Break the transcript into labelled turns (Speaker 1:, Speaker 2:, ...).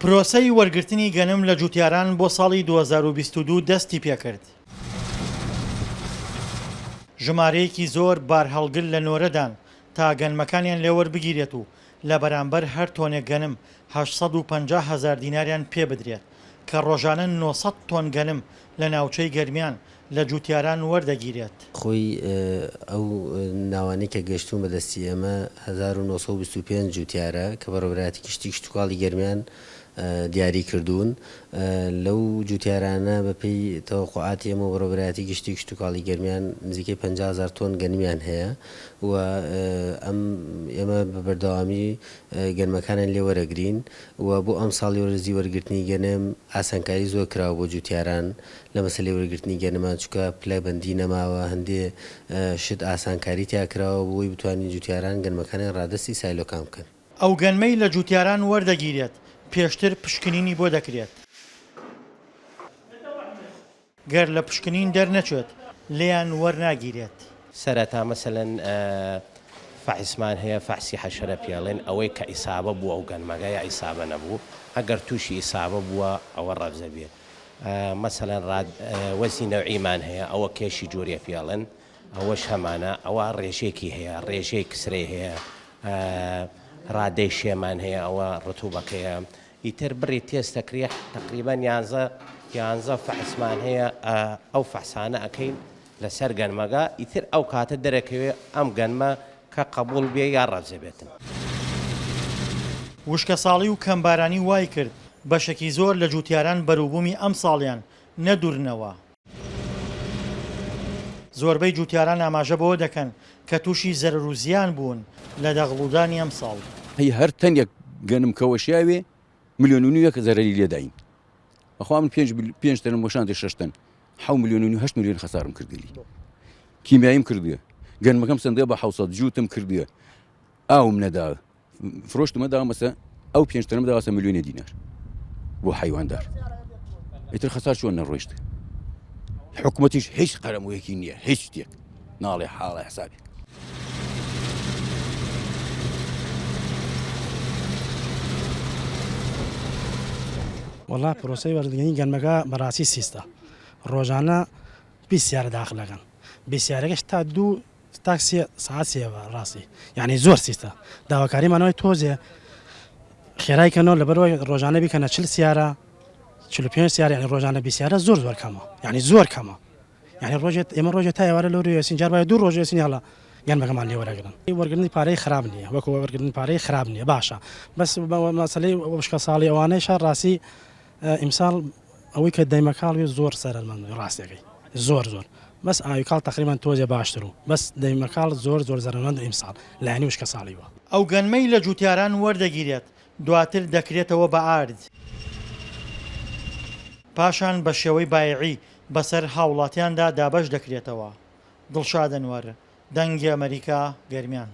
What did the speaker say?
Speaker 1: پرۆسەی وەرگرتنی گەنم لە جوتیاران بۆ ساڵی 2022 دەستی پێکرد. ژمارەیەکی زۆر بارهەڵگر لە نۆرەدان تا گەنمەکانیان لێوەربگیرێت و لە بەرامبەر هەر تۆنێک گەنم 850 هەزار دیناریان پێبدرێت کە ڕۆژانە 900 تۆن گەنم لە ناوچەی گەرمیان لە جوتیاران وەردەگیرێت.
Speaker 2: خۆی ئەو ناوانەی کە گەشتوون بە دەستی ئێمە 1925 جوتیارە کە بەڕێوەبەرایەتی گشتی کشتوکاڵی گەرمیان دیاری کردوون. لەو جوتیارانە بە پێی تەوەقوعاتی ئێمە و بەڕێوەبەرایەتی گشتی کشتوکاڵی گەرمیان نزیکەی 50 هەزار تۆن گەنمیان هەیە و ئەم ئێمە بە بەردەوامی گەنمەکانیان لێ وەرەگرین و بۆ ئەمساڵی وەرزی وەرگرتنی گەنم ئاسانکاری زۆر کراوە بۆ جوتیاران لە مەسەلەی وەرگرتنی گەنما چونکە پلە بەندی نەماوە هەندێ شت ئاسانکاری تیا کراوە بۆ ئەوەی بتوانین جوتیاران گەنمەکانیان ڕادەستی سایلۆکان بکەن.
Speaker 1: ئەو گەنمەی لە جوتیاران وەردەگیرێت پێشتر پشکنینی بۆ دەکرێت. گەر لە پشکنین دەرنەچێت لێیان وەرناگیرێت.
Speaker 3: سەرەتا مەسەلەن فەحسمان هەیە فەحسی حەشەرە پێڵێن ئەوەی کە ئیسابە بووە ئەو گەنمەگە یا ئیسابە نەبوو ئەگەر تووشی ئیسابە بووە ئەوە ڕەفزە بێ مەسەلەن ڕاد وەزنی نەوعیمان هەیە ئەوە کێشی جۆریە پێڵێن ئەوەش هەمانە ئەوە ڕێژەیەکی هەیە ڕێژەی کسرەی هەیە ڕادەی شێمان هەیە ئەوە ڕتوبەکەیە ئیتر بڕی تێست دەکرێ تەقریبەن یانزە یانزە فەحسمان هەیە ئەو فەحسانە ئەکەین لەسەر گەنمەگە ئیتر ئەو کاتە دەرەکەوێ ئەم گەنمە کە قەبوڵ بێ یا ڕەفزە بێتن.
Speaker 1: وشکەساڵی و کەمبارانی وایکرد بەشێکی زۆر لە جوتیاران بەروبوومی ئەمساڵیان نەدورنەوە. زۆربەی جوتیاران ئاماژە بەوە دەکەن کە تووشی زەرەر و زیان بوون لە دەغڵودانی ئەمساڵ.
Speaker 4: هەی هەر تەنێک گەنم کە وەشیاوێ ملیۆن و نیوێک زەرەری لێ داین. بەخوا من پێنج پێنج تەنم وەشاندە شەش تەن حەو ملیۆن و نیو هەشت ملیۆن خەسارم کردلی. کیمیاییم کردووە. گەنمەکەم سەندووە بە حەوسەد جووتم کردووە. ئاوم نەدا. فرۆشتمە داومەسە ئەو پێنج تەنم داوەسە ملیۆنێ دینار بۆ حیواندار ئیتر خەسار چۆن نەڕۆیشت حکوومەتیش هیچ قەرەموویەکی نییە هیچ شتێک ناڵێ حاڵە حسابێک.
Speaker 5: وەڵا پرۆسەی وەرگرتنی گەنمەکە بەڕاستی سیستە ڕۆژانە 20 سیارە داخل ئەکەن 20 سیارەکەش تا دوو تا سێ سەعات سێ ڕاستی یعنی زۆر سیستە داواکاریمانەوەی تۆزێ خێرای کەنەوە لەبەرەوەی ڕۆژانە بیکەنە چل سیارە 45 سیارە یعنی ڕۆژانە 20 سیارە زۆر زۆر کەمە یعنی زۆر کەمە یعنی ڕۆژێت ئێمە ڕۆژێ تا ئێوارە لەو ڕێوێسین جار وایە دوو ڕۆژ ێسین هەڵە گەنمەکەمان لێ وەرەگرن وەرگرتنی پارەی خراپ نییە وەکو وەرگرتنی پارەی خراپ نییە باشە بەس مەسەلەی وشکە ساڵی ئەوانەیشە ڕاستی ئیمساڵ ئەوەی کە دەیمەکاڵ بێ زۆر زەرەرمەند بووین ڕاستەکەی زۆر زۆر بەس ئاوی کاڵ تەقریبەن تۆزێ باشتر و بەس دەیمەکاڵ زۆر زۆر زەرەرمەند ئیمساڵ لایەنی وشکە ساڵی بووە.
Speaker 1: ئەو گەنمەی لە جوتیاران وەردەگیرێت دواتر دەکرێتەوە بە ئارد، پاشان بە شێوەی بایعی بەسەر هاوڵاتیاندا دابەش دەکرێتەوە. دڵشاد ئەنوەر، دەنگی ئەمەریکا، گەرمیان.